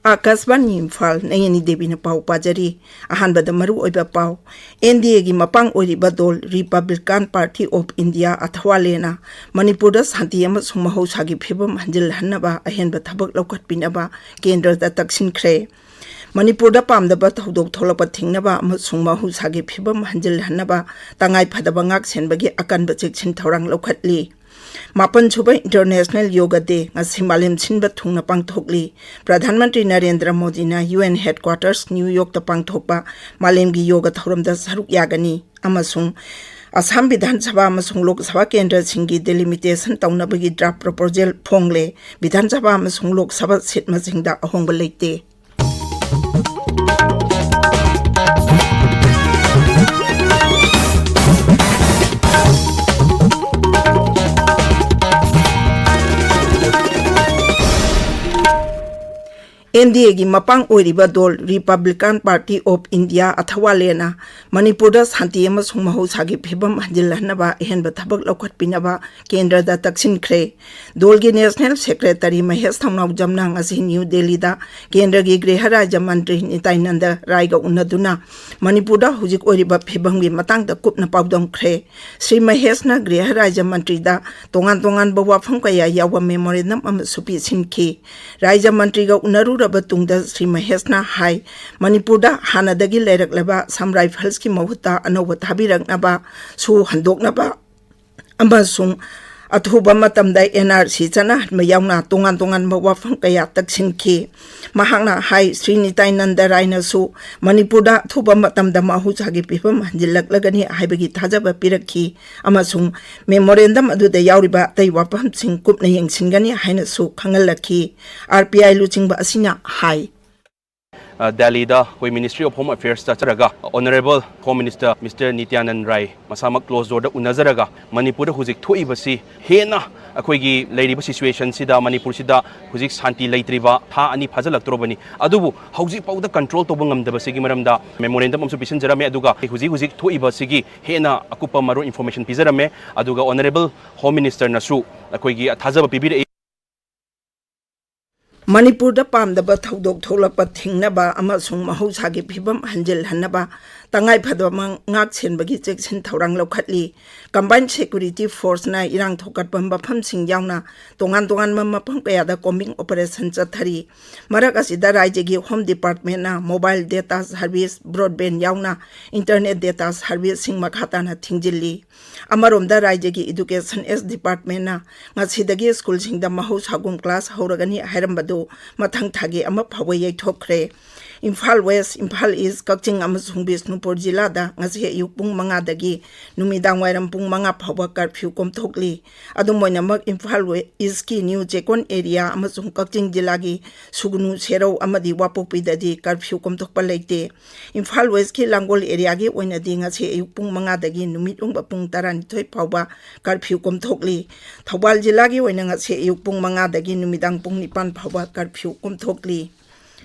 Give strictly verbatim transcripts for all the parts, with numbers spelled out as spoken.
ꯑꯥꯀꯥꯁꯕꯥꯅꯤ ꯏꯝꯐꯥꯜ, ꯅꯌꯅꯤ ꯗꯦꯕꯤꯅ ꯄꯥꯎ ꯄꯥꯖꯔꯤ꯫ ꯑꯍꯥꯟꯕꯗ ꯃꯔꯨ ꯑꯣꯏꯕ ꯄꯥꯎ꯫ ꯑꯦꯟ ꯗꯤ ꯑꯦꯒꯤ ꯃꯄꯥꯡ ꯑꯣꯏꯔꯤꯕ ꯗꯣꯜ ꯔꯤꯄꯕ꯭ꯂꯤꯀꯥꯟ ꯄꯥꯔꯇꯤ ꯑꯣꯐ ꯏꯟꯗꯤꯌꯥ, ꯑꯊꯋꯥꯂꯦꯅ ꯃꯅꯤꯄꯨꯔꯗ ꯁꯥꯟꯇꯤ ꯑꯃꯁꯨꯡ ꯃꯍꯧꯁꯥꯒꯤ ꯐꯤꯕꯝ ꯍꯟꯖꯤꯜꯍꯟꯅꯕ ꯑꯍꯦꯟꯕ ꯊꯕꯛ ꯂꯧꯈꯠꯄꯤꯅꯕ ꯀꯦꯟꯗ꯭ꯔꯗ ꯇꯛꯁꯤꯟꯈ꯭ꯔꯦ꯫ ꯃꯅꯤꯄꯨꯔꯗ ꯄꯥꯝꯗꯕ ꯊꯧꯗꯣꯛ ꯊꯣꯛꯂꯛꯄ ꯊꯤꯡꯅꯕ ꯑꯃꯁꯨꯡ ꯃꯍꯧꯁꯥꯒꯤ ꯐꯤꯕꯝ ꯍꯟꯖꯤꯜꯍꯟꯅꯕ ꯇꯉꯥꯏ ꯐꯗꯕ ꯉꯥꯛ ꯁꯦꯟꯕꯒꯤ ꯑꯀꯟꯕ ꯆꯦꯛꯁꯤꯟ ꯊꯧꯔꯥꯡ ꯂꯧꯈꯠꯂꯤ꯫ ꯃꯥꯄꯟ ꯁꯨꯕ ꯏꯟꯇꯔꯅꯦꯁꯅꯦꯜ ꯌꯣꯒꯥ ꯗꯦ ꯉꯁꯤ ꯃꯥꯂꯦꯝ ꯁꯤꯟꯕ ꯊꯨꯡꯅ ꯄꯥꯡꯊꯣꯛꯂꯤ꯫ ꯄ꯭ꯔꯙꯥꯟ ꯃꯟꯇ꯭ꯔꯤ ꯅꯔꯦꯟꯗ꯭ꯔ ꯃꯣꯗꯤꯅ ꯌꯨ ꯑꯦꯟ ꯍꯦꯗꯀ꯭ꯋꯥꯇꯔꯁ ꯅ꯭ꯌꯨ ꯌꯣꯔꯛꯇ ꯄꯥꯡꯊꯣꯛꯄ ꯃꯥꯂꯦꯝꯒꯤ ꯌꯣꯒꯥ ꯊꯧꯔꯝꯗ ꯁꯔꯨꯛ ꯌꯥꯒꯅꯤ ꯑꯃꯁꯨꯡ ꯑꯁꯥꯝ ꯕꯤꯙꯥꯟ ꯁꯚꯥ ꯑꯃꯁꯨꯡ ꯂꯣꯛ ꯁꯚꯥ ꯀꯦꯟꯗ꯭ꯔꯁꯤꯡꯒꯤ ꯗꯤꯂꯤꯃꯤꯇꯦꯁꯟ ꯇꯧꯅꯕꯒꯤ ꯗ꯭ꯔꯥꯐ ꯄ꯭ꯔꯣꯄꯣꯖꯦꯜ ꯐꯣꯡꯂꯦ꯫ ꯕꯤꯙꯥꯟ ꯁꯚꯥ ꯑꯃꯁꯨꯡ ꯂꯣꯛ ꯁꯚꯥ ꯁꯤꯠ ꯃꯁꯤꯡꯗ ꯑꯍꯣꯡꯕ ꯂꯩꯇꯦ꯫ ꯑꯦꯟ ꯗꯤ ꯑꯦꯒꯤ ꯃꯄꯥꯡ ꯑꯣꯏꯔꯤꯕ ꯗꯣꯜ ꯔꯤꯄꯕ꯭ꯂꯤꯀꯥꯟ ꯄꯥꯔꯇꯤ ꯑꯣꯐ ꯏꯟꯗꯤꯌꯥ, ꯑꯊꯋꯥꯂꯦꯅ ꯃꯅꯤꯄꯨꯔꯗ ꯁꯥꯟꯇꯤ ꯑꯃꯁꯨꯡ ꯃꯍꯧꯁꯥꯒꯤ ꯐꯤꯕꯝ ꯍꯟꯖꯤꯜꯍꯟꯅꯕ ꯑꯍꯦꯟꯕ ꯊꯕꯛ ꯂꯧꯈꯠꯄꯤꯅꯕ ꯀꯦꯟꯗ꯭ꯔꯗ ꯇꯛꯁꯤꯟꯈ꯭ꯔꯦ꯫ ꯗꯣꯜꯒꯤ ꯅꯦꯁꯅꯦꯜ ꯁꯦꯀ꯭ꯔꯦꯇꯔꯤ ꯃꯍꯦꯁ ꯊꯧꯅꯥꯎꯖꯝꯅ ꯉꯁꯤ ꯅ꯭ꯌꯨ ꯗꯦꯜꯂꯤꯗ ꯀꯦꯟꯗ꯭ꯔꯒꯤ ꯒ꯭ꯔꯤꯍ ꯔꯥꯖ꯭ꯌ ꯃꯟꯇ꯭ꯔꯤ ꯅꯤꯇꯥꯏꯅꯟꯗ ꯔꯥꯏꯒ ꯎꯅꯗꯨꯅ ꯃꯅꯤꯄꯨꯔꯗ ꯍꯧꯖꯤꯛ ꯑꯣꯏꯔꯤꯕ ꯐꯤꯕꯝꯒꯤ ꯃꯇꯥꯡꯗ ꯀꯨꯞꯅ ꯄꯥꯎꯗꯝꯈ꯭ꯔꯦ꯫ ꯁ꯭ꯔꯤ ꯃꯍꯦꯁꯅ ꯒ꯭ꯔꯤꯍ ꯔꯥꯖ꯭ꯌ ꯃꯟꯇ꯭ꯔꯤꯗ ꯇꯣꯉꯥꯟ ꯇꯣꯉꯥꯟꯕ ꯋꯥꯐꯝ ꯀꯌꯥ ꯌꯥꯎꯕ ꯃꯦꯃꯣꯔꯦꯟꯗꯝ ꯑꯃꯁꯨ ꯄꯤꯁꯤꯟꯈꯤ꯫ ꯔꯥꯖ꯭ꯌ ꯃꯟꯇ꯭ꯔꯤꯒ ꯎꯅꯔꯨꯔꯕ ꯇꯨꯡꯗ ꯁ꯭ꯔꯤ ꯃꯍꯦꯁꯅ ꯍꯥꯏ, ꯃꯅꯤꯄꯨꯔꯗ ꯍꯥꯟꯅꯗꯒꯤ ꯂꯩꯔꯛꯂꯕ ꯑꯁꯥꯝ ꯔꯥꯏꯐꯜꯁꯀꯤ ꯃꯍꯨꯠꯇ ꯑꯅꯧꯕ ꯊꯥꯕꯤꯔꯛꯅꯕ ꯁꯨ ꯍꯟꯗꯣꯛꯅꯕ ꯑꯃꯁꯨꯡ ꯑꯊꯨꯕ ꯃꯇꯝꯗ ꯑꯦꯟ ꯑꯥꯔ ꯁꯤ ꯆꯠꯅꯍꯟꯕ ꯌꯥꯎꯅ ꯇꯣꯉꯥꯟ ꯇꯣꯉꯥꯟꯕ ꯋꯥꯐꯝ ꯀꯌꯥ ꯇꯛꯁꯤꯟꯈꯤ꯫ ꯃꯍꯥꯛꯅ ꯍꯥꯏ, ꯁ꯭ꯔꯤ ꯅꯤꯇꯥꯏꯅꯟꯗ ꯔꯥꯏꯅꯁꯨ ꯃꯅꯤꯄꯨꯔꯗ ꯑꯊꯨꯕ ꯃꯇꯝꯗ ꯃꯍꯧꯁꯥꯒꯤ ꯐꯤꯕꯝ ꯍꯟꯖꯤꯜꯂꯛꯂꯒꯅꯤ ꯍꯥꯏꯕꯒꯤ ꯊꯥꯖꯕ ꯄꯤꯔꯛꯈꯤ ꯑꯃꯁꯨꯡ ꯃꯦꯃꯣꯔꯦꯟꯗꯝ ꯑꯗꯨꯗ ꯌꯥꯎꯔꯤꯕ ꯑꯇꯩ ꯋꯥꯐꯝꯁꯤꯡ ꯀꯨꯞꯅ ꯌꯦꯡꯁꯤꯟꯒꯅꯤ ꯍꯥꯏꯅꯁꯨ ꯈꯪꯍꯜꯂꯛꯈꯤ꯫ ꯑꯥꯔ ꯄꯤ ꯑꯥꯏ ꯂꯨꯆꯤꯡꯕ ꯑꯁꯤꯅ ꯍꯥꯏ꯫ ꯑ, ꯗꯦꯜꯂꯤꯗ ꯑꯩꯈꯣꯏ Ministry of Home Affairsꯇ ꯆꯠꯆꯔꯒ Honourable Home Minister Mister ꯅꯤꯇ꯭ꯌꯥꯅꯟ ꯔꯥꯏ ꯃꯁꯥꯃꯛ closed doorꯗ ꯎꯅꯖꯔꯒ ꯃꯅꯤꯄꯨꯔꯗ ꯍꯧꯖꯤꯛ ꯊꯣꯛꯏꯕꯁꯤ ꯍꯦꯟꯅ ꯑꯩꯈꯣꯏꯒꯤ ꯂꯩꯔꯤꯕ situationꯁꯤꯗ, ꯃꯅꯤꯄꯨꯔꯁꯤꯗ ꯍꯧꯖꯤꯛ ꯁꯥꯟꯇꯤ ꯂꯩꯇ꯭ꯔꯤꯕ ꯊꯥ ꯑꯅꯤ ꯐꯥꯖꯤꯜꯂꯛꯇ꯭ꯔꯕꯅꯤ, ꯑꯗꯨꯕꯨ ꯍꯧꯖꯤꯛ ꯐꯥꯎꯗ control ꯇꯧꯕ ꯉꯝꯗꯕꯁꯤꯒꯤ ꯃꯔꯝꯗ memorandum ꯑꯃꯁꯨ ꯄꯤꯁꯤꯟꯖꯔꯝꯃꯦ꯫ ꯑꯗꯨꯒ ꯍꯧꯖꯤꯛ ꯍꯧꯖꯤꯛ ꯊꯣꯛꯏꯕꯁꯤꯒꯤ ꯍꯦꯟꯅ ꯑꯀꯨꯞꯄ ꯃꯔꯣꯜ information ꯄꯤꯖꯔꯝꯃꯦ꯫ ꯑꯗꯨꯒ Honourable Home Ministerꯅꯁꯨ ꯑꯩꯈꯣꯏꯒꯤ ꯊꯥꯖꯕ ꯄꯤꯕꯤꯔꯛꯏ꯫ ꯃꯅꯤꯄꯨꯔꯗ ꯄꯥꯝꯗꯕ ꯊꯧꯗꯣꯛ ꯊꯣꯛꯂꯛꯄ ꯊꯤꯡꯅꯕ ꯑꯃꯁꯨꯡ ꯃꯍꯧꯁꯥꯒꯤ ꯐꯤꯕꯝ ꯍꯟꯖꯤꯜꯍꯟꯅꯕ ꯇꯉꯥꯏꯐꯗꯕ ꯉꯥꯛ ꯁꯦꯟꯕꯒꯤ ꯆꯦꯛꯁꯤꯟ ꯊꯧꯔꯥꯡ ꯂꯧꯈꯠꯂꯤ꯫ Combined Security Forceꯅ ꯏꯔꯥꯡ ꯊꯣꯛꯀꯠꯄ ꯃꯐꯝꯁꯤꯡ ꯌꯥꯎꯅ ꯇꯣꯉꯥꯟ ꯇꯣꯉꯥꯟꯕ ꯃꯐꯝ ꯀꯌꯥꯗ combing operation ꯆꯠꯊꯔꯤ꯫ ꯃꯔꯛ ꯑꯁꯤꯗ ꯔꯥꯖ꯭ꯌꯒꯤ Home Departmentꯅ mobile data service, broadband ꯌꯥꯎꯅ internet data serviceꯁꯤꯡ ꯃꯈꯥ ꯇꯥꯅ ꯊꯤꯡꯖꯤꯜꯂꯤ꯫ ꯑꯃꯔꯣꯝꯗ ꯔꯥꯖ꯭ꯌꯒꯤ Education S Departmentꯅ ꯉꯁꯤꯗꯒꯤ ꯁ꯭ꯀꯨꯜꯁꯤꯡꯗ ꯃꯍꯧꯁꯥꯒꯨꯝ class ꯍꯧꯔꯒꯅꯤ ꯍꯥꯏꯔꯝꯕꯗꯨ ꯃꯊꯪ ꯊꯥꯒꯤ ꯑꯃ ꯐꯥꯎꯕ ꯌꯩꯊꯣꯛꯈ꯭ꯔꯦ꯫ ꯏꯝꯐꯥꯜ West, ꯏꯝꯐꯥꯜ East, ꯀꯛꯆꯤꯡ ꯑꯃꯁꯨꯡ ꯕꯤꯁꯅꯨꯄꯨꯔ ꯖꯤꯂꯥꯗ ꯉꯁꯤ ꯑꯌꯨꯛ ꯄꯨꯡ ꯃꯉꯥꯗꯒꯤ ꯅꯨꯃꯤꯗꯥꯡ ꯋꯥꯏꯔꯝ ꯄꯨꯡ ꯃꯉꯥ ꯐꯥꯎꯕ curfew ꯀꯣꯝꯊꯣꯛꯂꯤ꯫ ꯑꯗꯨꯝ ꯑꯣꯏꯅꯃꯛ, ꯏꯝꯐꯥꯜ Eastꯀꯤ ꯅ꯭ꯌꯨ ꯆꯦꯛꯀꯣꯟ area ꯑꯃꯁꯨꯡ ꯀꯛꯆꯤꯡ ꯖꯤꯂꯥꯒꯤ ꯁꯨꯒꯅꯨ, ꯁꯦꯔꯧ ꯑꯃꯗꯤ ꯋꯥꯄꯣꯛꯄꯤꯗꯗꯤ curfew ꯀꯣꯝꯊꯣꯛꯄ ꯂꯩꯇꯦ꯫ ꯏꯝꯐꯥꯜ Westꯀꯤ ꯂꯥꯡꯒꯣꯜ areaꯒꯤ ꯑꯣꯏꯅꯗꯤ ꯉꯁꯤ ꯑꯌꯨꯛ ꯄꯨꯡ ꯃꯉꯥꯗꯒꯤ ꯅꯨꯃꯤꯠ ꯌꯨꯡꯕ ꯄꯨꯡ ꯇꯔꯥꯅꯤꯊꯣꯏ ꯐꯥꯎꯕ curfew ꯀꯣꯝꯊꯣꯛꯂꯤ꯫ ꯊꯧꯕꯥꯜ ꯖꯤꯂꯥꯒꯤ ꯑꯣꯏꯅ ꯉꯁꯤ ꯑꯌꯨꯛ ꯄꯨꯡ ꯃꯉꯥꯗꯒꯤ ꯅꯨꯃꯤꯗꯥꯡ ꯄꯨꯡ ꯅꯤꯄꯥꯟ ꯐꯥꯎꯕ curfew ꯀꯣꯝꯊꯣꯛꯂꯤ꯫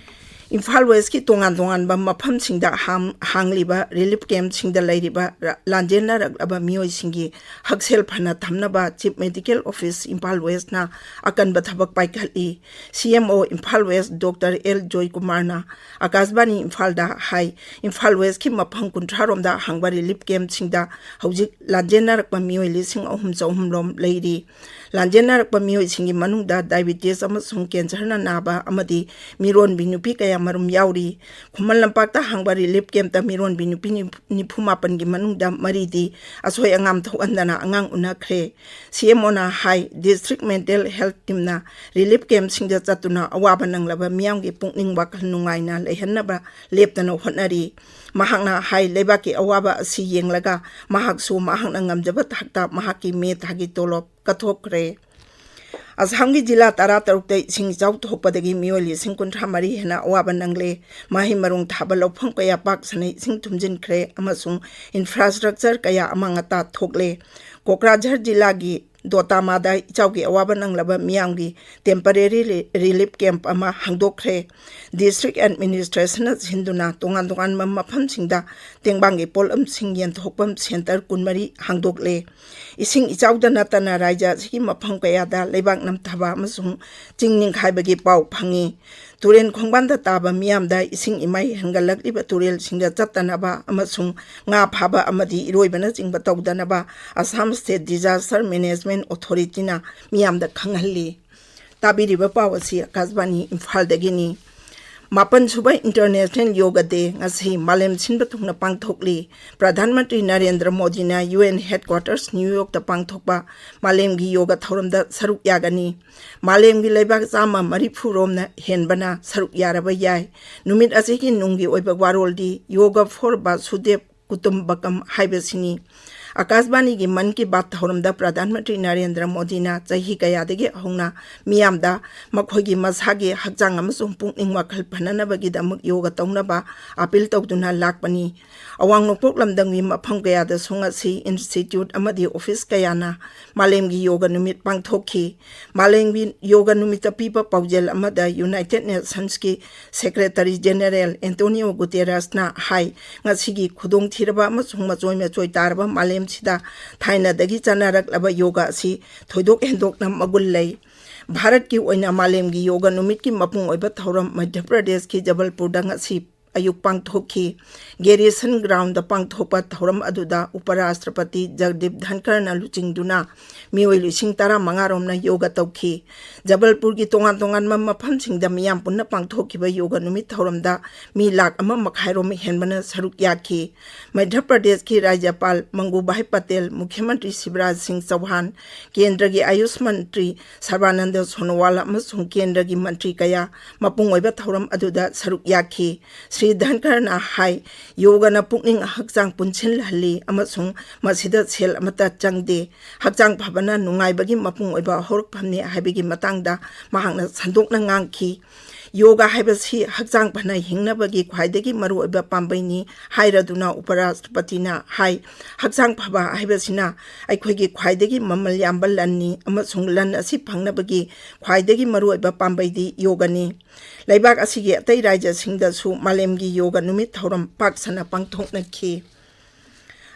ꯏꯝꯐꯥꯜ Westꯀꯤ ꯇꯣꯉꯥꯟ ꯇꯣꯉꯥꯟꯕ ꯃꯐꯝꯁꯤꯡꯗ ꯍꯥꯝ-, ꯍꯥꯡꯂꯤꯕ relief campꯁꯤꯡꯗ ꯂꯩꯔꯤꯕ ꯔ-, ꯂꯥꯟꯖꯦꯟꯅꯔꯛꯂꯕ ꯃꯤꯑꯣꯏꯁꯤꯡꯒꯤ ꯍꯛꯁꯦꯜ ꯐꯅ ꯊꯝꯅꯕ Chief Medical Office ꯏꯝꯐꯥꯜ Westꯅ ꯑꯀꯟꯕ ꯊꯕꯛ ꯄꯥꯏꯈꯠꯂꯤ꯫ CMO Imphal West Doctor L ꯖꯣꯏꯀꯨꯃꯥꯔꯅ ꯑꯀꯥꯁꯕꯥꯅꯤ ꯏꯝꯐꯥꯜꯗ ꯍꯥꯏ, ꯏꯝꯐꯥꯜ Westꯀꯤ ꯃꯐꯝ ꯀꯨꯟꯊ꯭ꯔꯥ ꯔꯣꯝꯗ ꯍꯥꯡꯕ relief campꯁꯤꯡꯗ ꯍꯧꯖꯤꯛ ꯂꯥꯟꯖꯦꯟꯅꯔꯛꯄ ꯃꯤꯑꯣꯏ ꯂꯤꯁꯤꯡ ꯑꯍꯨꯝ ꯆꯍꯨꯝ ꯔꯣꯝ ꯂꯩꯔꯤ꯫ ꯂꯥꯟꯖꯦꯟꯅꯔꯛꯄ ꯃꯤꯑꯣꯏꯁꯤꯡꯒꯤ ꯃꯅꯨꯡꯗ diabetes ꯑꯃꯁꯨꯡ cancerꯅ ꯅꯥꯕ ꯑꯃꯗꯤ ꯃꯤꯔꯣꯟꯕꯤ ꯅꯨꯄꯤ ꯀꯌꯥ ꯃꯔꯨꯝ ꯌꯥꯎꯔꯤ꯫ ꯈꯨꯃꯟ ꯂꯝꯄꯥꯛꯇ ꯍꯥꯡꯕ relief campꯇ ꯃꯤꯔꯣꯟꯕꯤ ꯅꯨꯄꯤ ꯅꯤꯐꯨ ꯃꯥꯄꯟꯒꯤ ꯃꯅꯨꯡꯗ ꯃꯔꯤꯗꯤ ꯑꯁꯣꯏ ꯑꯉꯥꯝ ꯊꯣꯛꯍꯟꯗꯅ ꯑꯉꯥꯡ ꯎꯅꯈ꯭ꯔꯦ꯫ CMOꯅ ꯍꯥꯏ, District Mental Health Teamꯅ relief campꯁꯤꯡꯗ ꯆꯠꯇꯨꯅ ꯑꯋꯥꯕ ꯅꯪꯂꯕ ꯃꯤꯌꯥꯝꯒꯤ ꯄꯨꯛꯅꯤꯡ ꯋꯥꯈꯜ ꯅꯨꯡꯉꯥꯏꯅ ꯂꯩꯍꯟꯅꯕ ꯂꯦꯞꯇꯅ ꯍꯣꯠꯅꯔꯤ꯫ ꯃꯍꯥꯛꯅ ꯍꯥꯏ, ꯂꯩꯕꯥꯛꯀꯤ ꯑꯋꯥꯕ ꯑꯁꯤ ꯌꯦꯡꯂꯒ ꯃꯍꯥꯛꯁꯨ ꯃꯍꯥꯛꯅ ꯉꯝꯖꯕ ꯊꯥꯛꯇ ꯃꯍꯥꯛꯀꯤ ꯃꯦ ꯊꯥꯒꯤ ꯇꯣꯂꯣꯞ ꯀꯠꯊꯣꯛꯈ꯭ꯔꯦ꯫ ꯑꯁꯥꯝꯒꯤ ꯖꯤꯂꯥ ꯇꯔꯥꯇꯔꯨꯛꯇ ꯏꯁꯤꯡ ꯏꯆꯥꯎ ꯊꯣꯛꯄꯗꯒꯤ ꯃꯤꯑꯣꯏ ꯂꯤꯁꯤꯡ ꯀꯨꯟꯊ꯭ꯔꯥ ꯃꯔꯤ ꯍꯦꯟꯅ ꯑꯋꯥꯕ ꯅꯪꯂꯦ꯫ ꯃꯍꯩ ꯃꯔꯣꯡ ꯊꯥꯕ ꯂꯧꯐꯝ ꯀꯌꯥ ꯄꯥꯛ ꯁꯟꯅ ꯏꯁꯤꯡ ꯊꯨꯝꯖꯤꯟꯈ꯭ꯔꯦ ꯑꯃꯁꯨꯡ infrastructure ꯀꯌꯥ ꯑꯃꯥꯡ ꯑꯇꯥ ꯊꯣꯛꯂꯦ꯫ ꯀꯣꯀ꯭ꯔꯥꯖꯍꯔ ꯖꯤꯂꯥꯒꯤ ꯗꯣꯇꯥꯃꯥꯗ ꯏꯆꯥꯎꯒꯤ ꯑꯋꯥꯕ ꯅꯪꯂꯕ ꯃꯤꯌꯥꯝꯒꯤ temporary relief camp ꯑꯃ ꯍꯥꯡꯗꯣꯛꯈ꯭ꯔꯦ꯫ District administrationꯅ ꯁꯤꯟꯗꯨꯅ ꯇꯣꯉꯥꯟ ꯇꯣꯉꯥꯟꯕ ꯃꯐꯝꯁꯤꯡꯗ ꯇꯦꯡꯕꯥꯡꯒꯤ ꯄꯣꯠꯂꯝꯁꯤꯡ ꯌꯦꯟꯊꯣꯛꯐꯝ centre ꯀꯨꯟꯃꯔꯤ ꯍꯥꯡꯗꯣꯛꯂꯦ꯫ ꯏꯁꯤꯡ ꯏꯆꯥꯎꯗ ꯅꯠꯇꯅ ꯔꯥꯖ꯭ꯌ ꯑꯁꯤꯒꯤ ꯃꯐꯝ ꯀꯌꯥꯗ ꯂꯩꯕꯥꯛ ꯅꯝꯊꯕ ꯑꯃꯁꯨꯡ ꯆꯤꯡ ꯅꯤꯡꯈꯥꯏꯕꯒꯤ ꯄꯥꯎ ꯐꯪꯉꯤ꯫ ꯇꯨꯔꯦꯜ ꯈꯣꯡꯕꯥꯟꯗ ꯇꯥꯕ ꯃꯤꯌꯥꯝꯗ ꯏꯁꯤꯡ ꯏꯃꯥꯏ ꯍꯦꯟꯒꯠꯂꯛꯂꯤꯕ ꯇꯨꯔꯦꯜꯁꯤꯡꯗ ꯆꯠꯇꯅꯕ ꯑꯃꯁꯨꯡ ꯉꯥ ꯐꯥꯕ ꯑꯃꯗꯤ ꯏꯔꯣꯏꯕꯅꯆꯤꯡꯕ ꯇꯧꯗꯅꯕ Assam State Disaster Management Authorityꯅ ꯃꯤꯌꯥꯝꯗ ꯈꯪꯍꯜꯂꯤ꯫ ꯇꯥꯕꯤꯔꯤꯕ ꯄꯥꯎ ꯑꯁꯤ ꯑꯀꯥꯁꯕꯥꯅꯤ ꯏꯝꯐꯥꯜꯗꯒꯤꯅꯤ꯫ ꯃꯥꯄꯟ ꯁꯨꯕ International Yoga Day ꯉꯁꯤ ꯃꯥꯂꯦꯝ ꯁꯤꯟꯕ ꯊꯨꯡꯅ ꯄꯥꯡꯊꯣꯛꯂꯤ꯫ ꯄ꯭ꯔꯙꯥꯟ ꯃꯟꯇ꯭ꯔꯤ ꯅꯔꯦꯟꯗ꯭ꯔ ꯃꯣꯗꯤꯅ UN headquarters New Yorkꯇ ꯄꯥꯡꯊꯣꯛꯄ ꯃꯥꯂꯦꯝꯒꯤ ꯌꯣꯒ ꯊꯧꯔꯝꯗ ꯁꯔꯨꯛ ꯌꯥꯒꯅꯤ꯫ ꯃꯥꯂꯦꯝꯒꯤ ꯂꯩꯕꯥꯛ ꯆꯥꯝꯃ ꯃꯔꯤꯐꯨ ꯔꯣꯝꯅ ꯍꯦꯟꯕꯅ ꯁꯔꯨꯛ ꯌꯥꯔꯕ ꯌꯥꯏ꯫ ꯅꯨꯃꯤꯠ ꯑꯁꯤꯒꯤ ꯅꯨꯡꯒꯤ ꯑꯣꯏꯕ ꯋꯥꯔꯣꯜꯗꯤ Yoga for Vasudhaiv Kutumbakam ꯍꯥꯏꯕꯁꯤꯅꯤ꯫ ꯑꯀꯥꯁꯕꯥꯅꯤꯒꯤ ꯃꯟ ꯀꯤ ꯕꯥꯠ ꯊꯧꯔꯝꯗ ꯄ꯭ꯔꯙꯥꯟ ꯃꯟꯇ꯭ꯔꯤ ꯅꯔꯦꯟꯗ꯭ꯔ ꯃꯣꯗꯤꯅ ꯆꯍꯤ ꯀꯌꯥꯗꯒꯤ ꯍꯧꯅ ꯃꯤꯌꯥꯝꯗ ꯃꯈꯣꯏꯒꯤ ꯃꯁꯥꯒꯤ ꯍꯛꯆꯥꯡ ꯑꯃꯁꯨꯡ ꯄꯨꯛꯅꯤꯡ ꯋꯥꯈꯜ ꯐꯅꯅꯕꯒꯤꯗꯃꯛ ꯌꯣꯒ ꯇꯧꯅꯕ ꯑꯥꯄꯤꯜ ꯇꯧꯗꯨꯅ ꯂꯥꯛꯄꯅꯤ꯫ ꯑꯋꯥꯡ ꯅꯣꯡꯄꯣꯛ ꯂꯝꯗꯝꯒꯤ ꯃꯐꯝ ꯀꯌꯥꯗꯁꯨ ꯉꯁꯤ institute ꯑꯃꯗꯤ office ꯀꯌꯥꯅ ꯃꯥꯂꯦꯝꯒꯤ ꯌꯣꯒ ꯅꯨꯃꯤꯠ ꯄꯥꯡꯊꯣꯛꯈꯤ꯫ ꯃꯥꯂꯦꯝꯒꯤ ꯌꯣꯒ ꯅꯨꯃꯤꯠꯇ ꯄꯤꯕ ꯄꯥꯎꯖꯦꯜ ꯑꯃꯗ United Nationsꯀꯤ Secretary General Antonio Guterresꯅ ꯍꯥꯏ, ꯉꯁꯤꯒꯤ ꯈꯨꯗꯣꯡꯊꯤꯔꯕ ꯑꯃꯁꯨꯡ ꯃꯆꯣꯏ ꯃꯆꯣꯏ ꯇꯥꯔꯕ ꯃꯥꯂꯦꯝꯁꯤꯗ ꯊꯥꯏꯅꯗꯒꯤ ꯆꯠꯅꯔꯛꯂꯕ ꯌꯣꯒ ꯑꯁꯤ ꯊꯣꯏꯗꯣꯛ ꯍꯦꯟꯗꯣꯛꯅ ꯃꯒꯨꯟ ꯂꯩ꯫ ꯚꯥꯔꯠꯀꯤ ꯑꯣꯏꯅ ꯃꯥꯂꯦꯝꯒꯤ ꯌꯣꯒ ꯅꯨꯃꯤꯠꯀꯤ ꯃꯄꯨꯡ ꯑꯣꯏꯕ ꯊꯧꯔꯝ ꯃꯙ꯭ꯌ ꯄ꯭ꯔꯗꯦꯁꯀꯤ ꯖꯕꯜꯄꯨꯔꯗ ꯉꯁꯤ ꯑꯌꯨꯛ ꯄꯥꯡꯊꯣꯛꯈꯤ꯫ ꯒꯦꯔꯤꯁꯟ ꯒ꯭ꯔꯥꯎꯟꯗ ꯄꯥꯡꯊꯣꯛꯄ ꯊꯧꯔꯝ ꯑꯗꯨꯗ ꯎꯄꯔꯥꯁꯇ꯭ꯔꯄꯇꯤ ꯖꯒꯗꯤꯞ ꯙꯟꯀꯔꯅ ꯂꯨꯆꯤꯡꯗꯨꯅ ꯃꯤꯑꯣꯏ ꯂꯤꯁꯤꯡ ꯇꯔꯥꯃꯉꯥ ꯔꯣꯝꯅ ꯌꯣꯒ ꯇꯧꯈꯤ꯫ ꯖꯕꯜꯄꯨꯔꯒꯤ ꯇꯣꯉꯥꯟ ꯇꯣꯉꯥꯟꯕ ꯃꯐꯝꯁꯤꯡꯗ ꯃꯤꯌꯥꯝ ꯄꯨꯟꯅ ꯄꯥꯡꯊꯣꯛꯈꯤꯕ ꯌꯣꯒ ꯅꯨꯃꯤꯠ ꯊꯧꯔꯝꯗ ꯃꯤ ꯂꯥꯈ ꯑꯃ ꯃꯈꯥꯏ ꯔꯣꯝ ꯍꯦꯟꯕꯅ ꯁꯔꯨꯛ ꯌꯥꯈꯤ꯫ ꯃꯙ꯭ꯌ ꯄ꯭ꯔꯗꯦꯁꯀꯤ ꯔꯥꯖ꯭ꯌꯄꯥꯜ ꯃꯪꯒꯨꯚꯥꯏ ꯄꯇꯦꯜ, ꯃꯨꯈ꯭ꯌ ꯃꯟꯇ꯭ꯔꯤ ꯁꯤꯕꯔꯥꯖ ꯁꯤꯡ ꯆꯧꯍꯥꯟ, ꯀꯦꯟꯗ꯭ꯔꯒꯤ ꯑꯌꯨꯁ ꯃꯟꯇ꯭ꯔꯤ ꯁꯔꯕꯥꯅꯟꯗ ꯁꯣꯅꯣꯋꯥꯜ ꯑꯃꯁꯨꯡ ꯀꯦꯟꯗ꯭ꯔꯒꯤ ꯃꯟꯇ꯭ꯔꯤ ꯀꯌꯥ ꯃꯄꯨꯡ ꯑꯣꯏꯕ ꯊꯧꯔꯝ ꯑꯗꯨꯗ ꯁꯔꯨꯛ ꯌꯥꯈꯤ꯫ ꯁ꯭ꯔꯤ ꯙꯟꯀꯔꯅ ꯍꯥꯏ, ꯌꯣꯒꯅ ꯄꯨꯛꯅꯤꯡ ꯍꯛꯆꯥꯡ ꯄꯨꯟꯁꯤꯜꯍꯜꯂꯤ ꯑꯃꯁꯨꯡ ꯃꯁꯤꯗ ꯁꯦꯜ ꯑꯃꯠꯇ ꯆꯪꯗꯦ꯫ ꯍꯛꯆꯥꯡ ꯐꯕꯅ ꯅꯨꯡꯉꯥꯏꯕꯒꯤ ꯃꯄꯨꯡ ꯑꯣꯏꯕ ꯍꯧꯔꯛꯐꯝꯅꯤ ꯍꯥꯏꯕꯒꯤ ꯃꯇꯥꯡꯗ ꯃꯍꯥꯛꯅ ꯁꯟꯗꯣꯛꯅ ꯉꯥꯡꯈꯤ꯫ ꯌꯣꯒꯥ ꯍꯥꯏꯕꯁꯤ ꯍꯛꯆꯥꯡ ꯐꯅ ꯍꯤꯡꯅꯕꯒꯤ ꯈ꯭ꯋꯥꯏꯗꯒꯤ ꯃꯔꯨꯑꯣꯏꯕ ꯄꯥꯝꯕꯩꯅꯤ ꯍꯥꯏꯔꯗꯨꯅ ꯎꯄꯔꯥꯁꯇ꯭ꯔꯄꯇꯤꯅ ꯍꯥꯏ, ꯍꯛꯆꯥꯡ ꯐꯕ ꯍꯥꯏꯕꯁꯤꯅ ꯑꯩꯈꯣꯏꯒꯤ ꯈ꯭ꯋꯥꯏꯗꯒꯤ ꯃꯃꯜ ꯌꯥꯝꯕ ꯂꯟꯅꯤ ꯑꯃꯁꯨꯡ ꯂꯟ ꯑꯁꯤ ꯐꯪꯅꯕꯒꯤ ꯈ꯭ꯋꯥꯏꯗꯒꯤ ꯃꯔꯨꯑꯣꯏꯕ ꯄꯥꯝꯕꯩꯗꯤ ꯌꯣꯒꯅꯤ꯫ ꯂꯩꯕꯥꯛ ꯑꯁꯤꯒꯤ ꯑꯇꯩ ꯔꯥꯖ꯭ꯌꯁꯤꯡꯗꯁꯨ ꯃꯥꯂꯦꯝꯒꯤ ꯌꯣꯒ ꯅꯨꯃꯤꯠ ꯊꯧꯔꯝ ꯄꯥꯛ ꯁꯟꯅ ꯄꯥꯡꯊꯣꯛꯅꯈꯤ꯫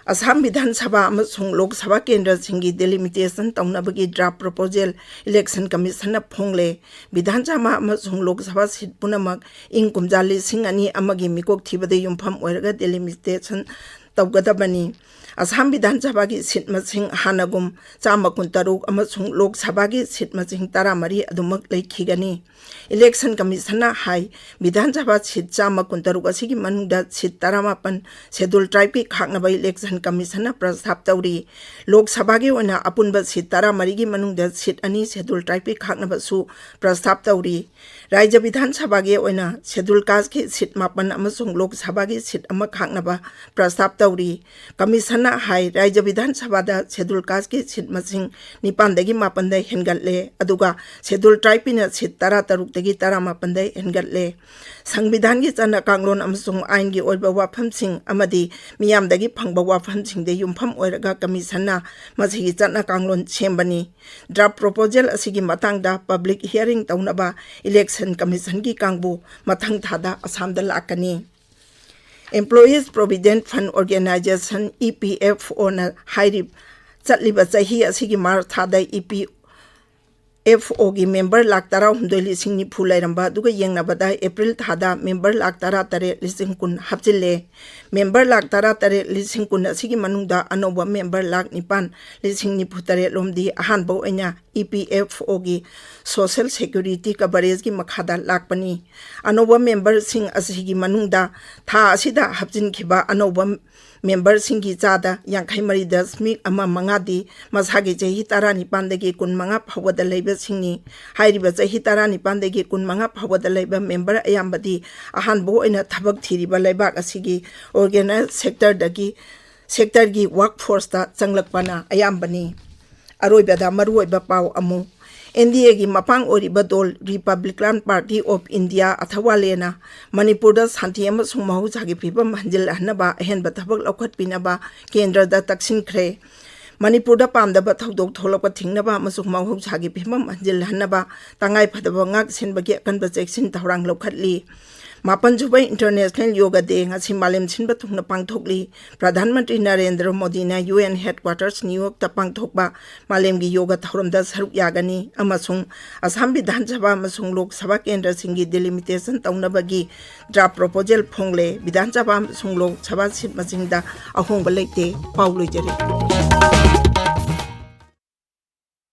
ꯑꯁꯥꯝ ꯕꯤꯙꯥꯟ ꯁꯚꯥ ꯑꯃꯁꯨꯡ ꯂꯣꯛ ꯁꯚꯥ ꯀꯦꯟꯗ꯭ꯔꯁꯤꯡꯒꯤ ꯗꯤꯂꯤꯃꯤꯇꯦꯁꯟ ꯇꯧꯅꯕꯒꯤ ꯗ꯭ꯔꯥꯐ ꯄ꯭ꯔꯣꯄꯣꯖꯦꯜ ꯏꯂꯦꯛꯁꯟ ꯀꯃꯤꯁꯟꯅ ꯐꯣꯡꯂꯦ꯫ ꯕꯤꯙꯥꯟ ꯁꯚꯥ ꯑꯃꯁꯨꯡ ꯂꯣꯛ ꯁꯚꯥ ꯁꯤꯠ ꯄꯨꯝꯅꯃꯛ ꯏꯪ ꯀꯨꯝꯖꯥ ꯂꯤꯁꯤꯡ ꯑꯅꯤ ꯑꯃꯒꯤ ꯃꯤꯀꯣꯛ ꯊꯤꯕꯗ ꯌꯨꯝꯐꯝ ꯑꯣꯏꯔꯒ ꯗꯤꯂꯤꯃꯤꯇꯦꯁꯟ ꯇꯧꯒꯗꯕꯅꯤ꯫ ꯑꯁꯥꯝ ꯕꯤꯙꯥꯟ ꯁꯚꯥꯒꯤ ꯁꯤꯠ ꯃꯁꯤꯡ ꯍꯥꯟꯅꯒꯨꯝ ꯆꯥꯝꯃ ꯀꯨꯟꯇꯔꯨꯛ ꯑꯃꯁꯨꯡ ꯂꯣꯛ ꯁꯚꯥꯒꯤ ꯁꯤꯠ ꯃꯁꯤꯡ ꯇꯔꯥꯃꯔꯤ ꯑꯗꯨꯃꯛ ꯂꯩꯈꯤꯒꯅꯤ꯫ ꯏꯂꯦꯛꯁꯟ ꯀꯃꯤꯁꯟꯅ ꯍꯥꯏ, ꯕꯤꯙꯥꯟ ꯁꯚꯥ ꯁꯤꯠ ꯆꯥꯝꯃ ꯀꯨꯟꯇꯔꯨꯛ ꯑꯁꯤꯒꯤ ꯃꯅꯨꯡꯗ ꯁꯤꯠ ꯇꯔꯥꯃꯥꯄꯟ ꯁꯦꯗꯨꯜ ꯇ꯭ꯔꯥꯏꯕꯀꯤ ꯈꯥꯛꯅꯕ ꯏꯂꯦꯛꯁꯟ ꯀꯃꯤꯁꯟꯅ ꯄ꯭ꯔꯁꯇꯥꯞ ꯇꯧꯔꯤ꯫ ꯂꯣꯛ ꯁꯚꯥꯒꯤ ꯑꯣꯏꯅ ꯑꯄꯨꯟꯕ ꯁꯤꯠ ꯇꯔꯥꯃꯔꯤꯒꯤ ꯃꯅꯨꯡꯗ ꯁꯤꯠ ꯑꯅꯤ ꯁꯦꯗꯨꯜ ꯇ꯭ꯔꯥꯏꯕꯀꯤ ꯈꯥꯛꯅꯕꯁꯨ ꯄ꯭ꯔꯁꯇꯥꯞ ꯇꯧꯔꯤ꯫ ꯔꯥꯖ꯭ꯌ ꯕꯤꯙꯥꯟ ꯁꯚꯥꯒꯤ ꯑꯣꯏꯅ ꯁꯦꯗꯨꯜ ꯀꯥꯁꯀꯤ ꯁꯤꯠ ꯃꯥꯄꯟ ꯑꯃꯁꯨꯡ ꯂꯣꯛ ꯁꯚꯥꯒꯤ ꯁꯤꯠ ꯑꯃ ꯈꯥꯛꯅꯕ ꯄ꯭ꯔꯁꯇꯥꯞ ꯇꯧꯔꯤ꯫ ꯀꯃꯤꯁꯟꯅ ꯍꯥꯏ, ꯔꯥꯖ꯭ꯌ ꯕꯤꯙꯥꯟ ꯁꯚꯥꯗ ꯁꯦꯗꯨꯜ ꯀꯥꯁꯀꯤ ꯁꯤꯠ ꯃꯁꯤꯡ ꯅꯤꯄꯥꯟꯗꯒꯤ ꯃꯥꯄꯟꯗ ꯍꯦꯟꯒꯠꯂꯦ, ꯑꯗꯨꯒ ꯁꯦꯗꯨꯜ ꯇ꯭ꯔꯥꯏꯕꯀꯤꯅ ꯁꯤꯠ ꯇꯔꯥꯇꯔꯨꯛꯇꯒꯤ ꯇꯔꯥꯃꯥꯄꯟꯗ ꯍꯦꯟꯒꯠꯂꯦ꯫ ꯁꯪꯕꯤꯙꯥꯟꯒꯤ ꯆꯠꯅ ꯀꯥꯡꯂꯣꯟ ꯑꯃꯁꯨꯡ ꯑꯥꯏꯟꯒꯤ ꯑꯣꯏꯕ ꯋꯥꯐꯝꯁꯤꯡ ꯑꯃꯗꯤ ꯃꯤꯌꯥꯝꯗꯒꯤ ꯐꯪꯕ ꯋꯥꯐꯝꯁꯤꯡꯗ ꯌꯨꯝꯐꯝ ꯑꯣꯏꯔꯒ ꯀꯃꯤꯁꯟꯅ ꯃꯁꯤꯒꯤ ꯆꯠꯅ ꯀꯥꯡꯂꯣꯟ ꯁꯦꯝꯕꯅꯤ꯫ ꯗ꯭ꯔꯥꯐ ꯄ꯭ꯔꯣꯄꯣꯖꯦꯜ ꯑꯁꯤꯒꯤ ꯃꯇꯥꯡꯗ ꯄꯕ꯭ꯂꯤꯛ ꯍꯤꯌꯥꯔꯤꯡ ꯇꯧꯅꯕ ꯏꯂꯦꯛꯁꯟ ꯀꯃꯤꯁꯟꯒꯤ ꯀꯥꯡꯕꯨ ꯃꯊꯪ ꯊꯥꯗ ꯑꯁꯥꯝꯗ ꯂꯥꯛꯀꯅꯤ꯫ Employees Provident Fund Organization, E P F O ꯅ ꯍꯥꯏꯔꯤꯕ, ꯆꯠꯂꯤꯕ ꯆꯍꯤ ꯑꯁꯤꯒꯤ ꯃꯥꯔꯆ ꯊꯥꯗ E P F O ꯒꯤ ꯃꯦꯝꯕꯔ ꯂꯥꯈ ꯇꯔꯥꯍꯨꯝꯗꯣꯏ ꯂꯤꯁꯤꯡ ꯅꯤꯐꯨ ꯂꯩꯔꯝꯕ ꯑꯗꯨꯒ ꯌꯦꯡꯅꯕꯗ ꯑꯦꯄ꯭ꯔꯤꯜ ꯊꯥꯗ ꯃꯦꯝꯕꯔ ꯂꯥꯈ ꯇꯔꯥꯇꯔꯦꯠ ꯂꯤꯁꯤꯡ ꯀꯨꯟ ꯍꯥꯞꯆꯤꯜꯂꯦ꯫ ꯃꯦꯝꯕꯔ ꯂꯥꯈ ꯇꯔꯥꯇꯔꯦꯠ ꯂꯤꯁꯤꯡ ꯀꯨꯟ ꯑꯁꯤꯒꯤ ꯃꯅꯨꯡꯗ ꯑꯅꯧꯕ ꯃꯦꯝꯕꯔ ꯂꯥꯈ ꯅꯤꯄꯥꯟ ꯂꯤꯁꯤꯡ ꯅꯤꯐꯨ ꯇꯔꯦꯠ ꯂꯣꯝꯗꯤ ꯑꯍꯥꯟꯕ ꯑꯣꯏꯅ E P F O ꯒꯤ social security coverage ꯀꯤ ꯃꯈꯥꯗ ꯂꯥꯛꯄꯅꯤ꯫ ꯑꯅꯧꯕ ꯃꯦꯝꯕꯔꯁꯤꯡ ꯑꯁꯤꯒꯤ ꯃꯅꯨꯡꯗ ꯊꯥ ꯑꯁꯤꯗ ꯍꯥꯞꯆꯤꯟꯈꯤꯕ ꯑꯅꯧꯕ ꯃꯦꯝꯕꯔꯁꯤꯡꯒꯤ ꯆꯥꯗ ꯌꯥꯡꯈꯩ ꯃꯔꯤ ꯗꯁꯃꯤꯛ ꯑꯃ ꯃꯉꯥꯗꯤ ꯃꯁꯥꯒꯤ ꯆꯍꯤ ꯇꯔꯥꯅꯤꯄꯥꯟꯗꯒꯤ ꯀꯨꯟꯃꯉꯥ ꯐꯥꯎꯕꯗ ꯂꯩꯕꯁꯤꯡꯅꯤ꯫ ꯍꯥꯏꯔꯤꯕ ꯆꯍꯤ ꯇꯔꯥꯅꯤꯄꯥꯟꯗꯒꯤ ꯀꯨꯟꯃꯉꯥ ꯐꯥꯎꯕꯗ ꯂꯩꯕ ꯃꯦꯝꯕꯔ ꯑꯌꯥꯝꯕꯗꯤ ꯑꯍꯥꯟꯕ ꯑꯣꯏꯅ ꯊꯕꯛ ꯊꯤꯔꯤꯕ ꯂꯩꯕꯥꯛ ꯑꯁꯤꯒꯤ organized sector ꯗꯒꯤ, sector ꯒꯤ workforce ꯇ ꯆꯪꯂꯛꯄꯅ ꯑꯌꯥꯝꯕꯅꯤ꯫ ꯑꯔꯣꯏꯕꯗ ꯃꯔꯨꯑꯣꯏꯕ ꯄꯥꯎ ꯑꯃꯨꯛ, ꯑꯦꯟ ꯗꯤ ꯑꯦꯒꯤ ꯃꯄꯥꯡ ꯑꯣꯏꯔꯤꯕ ꯗꯣꯜ ꯔꯤꯄꯕ꯭ꯂꯤꯀꯥꯟ ꯄꯥꯔꯇꯤ ꯑꯣꯐ ꯏꯟꯗꯤꯌꯥ, ꯑꯊꯋꯥꯂꯦꯅ ꯃꯅꯤꯄꯨꯔꯗ ꯁꯥꯟꯇꯤ ꯑꯃꯁꯨꯡ ꯃꯍꯧꯁꯥꯒꯤ ꯐꯤꯕꯝ ꯍꯟꯖꯤꯜꯍꯟꯅꯕ ꯑꯍꯦꯟꯕ ꯊꯕꯛ ꯂꯧꯈꯠꯄꯤꯅꯕ ꯀꯦꯟꯗ꯭ꯔꯗ ꯇꯛꯁꯤꯟꯈ꯭ꯔꯦ꯫ ꯃꯅꯤꯄꯨꯔꯗ ꯄꯥꯝꯗꯕ ꯊꯧꯗꯣꯛ ꯊꯣꯛꯂꯛꯄ ꯊꯤꯡꯅꯕ ꯑꯃꯁꯨꯡ ꯃꯍꯧꯁꯥꯒꯤ ꯐꯤꯕꯝ ꯍꯟꯖꯤꯜꯍꯟꯅꯕ ꯇꯉꯥꯏꯐꯗꯕ ꯉꯥꯛ ꯁꯦꯟꯕꯒꯤ ꯑꯀꯟꯕ ꯆꯦꯛꯁꯤꯟ ꯊꯧꯔꯥꯡ ꯂꯧꯈꯠꯂꯤ꯫ ꯃꯥꯄꯟꯁꯨꯕ ꯏꯟꯇꯔꯅꯦꯁꯅꯦꯜ ꯌꯣꯒꯥ ꯗꯦ ꯉꯁꯤ ꯃꯥꯂꯦꯝ ꯁꯤꯟꯕ ꯊꯨꯡꯅ ꯄꯥꯡꯊꯣꯛꯂꯤ꯫ ꯄ꯭ꯔꯙꯥꯟ ꯃꯟꯇ꯭ꯔꯤ ꯅꯔꯦꯟꯗ꯭ꯔ ꯃꯣꯗꯤꯅ ꯌꯨ ꯑꯦꯟ ꯍꯦꯗꯀ꯭ꯋꯥꯇꯔꯁ ꯅ꯭ꯌꯨ ꯌꯣꯔꯛꯇ ꯄꯥꯡꯊꯣꯛꯄ ꯃꯥꯂꯦꯝꯒꯤ ꯌꯣꯒꯥ ꯊꯧꯔꯝꯗ ꯁꯔꯨꯛ ꯌꯥꯒꯅꯤ ꯑꯃꯁꯨꯡ ꯑꯁꯥꯝ ꯕꯤꯙꯥꯟ ꯁꯚꯥ ꯑꯃꯁꯨꯡ ꯂꯣꯛ ꯁꯚꯥ ꯀꯦꯟꯗ꯭ꯔꯁꯤꯡꯒꯤ ꯗꯤꯂꯤꯃꯤꯇꯦꯁꯟ ꯇꯧꯅꯕꯒꯤ ꯗ꯭ꯔꯥꯐ ꯄ꯭ꯔꯣꯄꯣꯖꯦꯜ ꯐꯣꯡꯂꯦ꯫ ꯕꯤꯙꯥꯟ ꯁꯚꯥ ꯑꯃꯁꯨꯡ ꯂꯣꯛ ꯁꯚꯥ ꯁꯤꯠ ꯃꯁꯤꯡꯗ ꯑꯍꯣꯡꯕ ꯂꯩꯇꯦ꯫ ꯄꯥꯎ ꯂꯣꯏꯖꯔꯦ꯫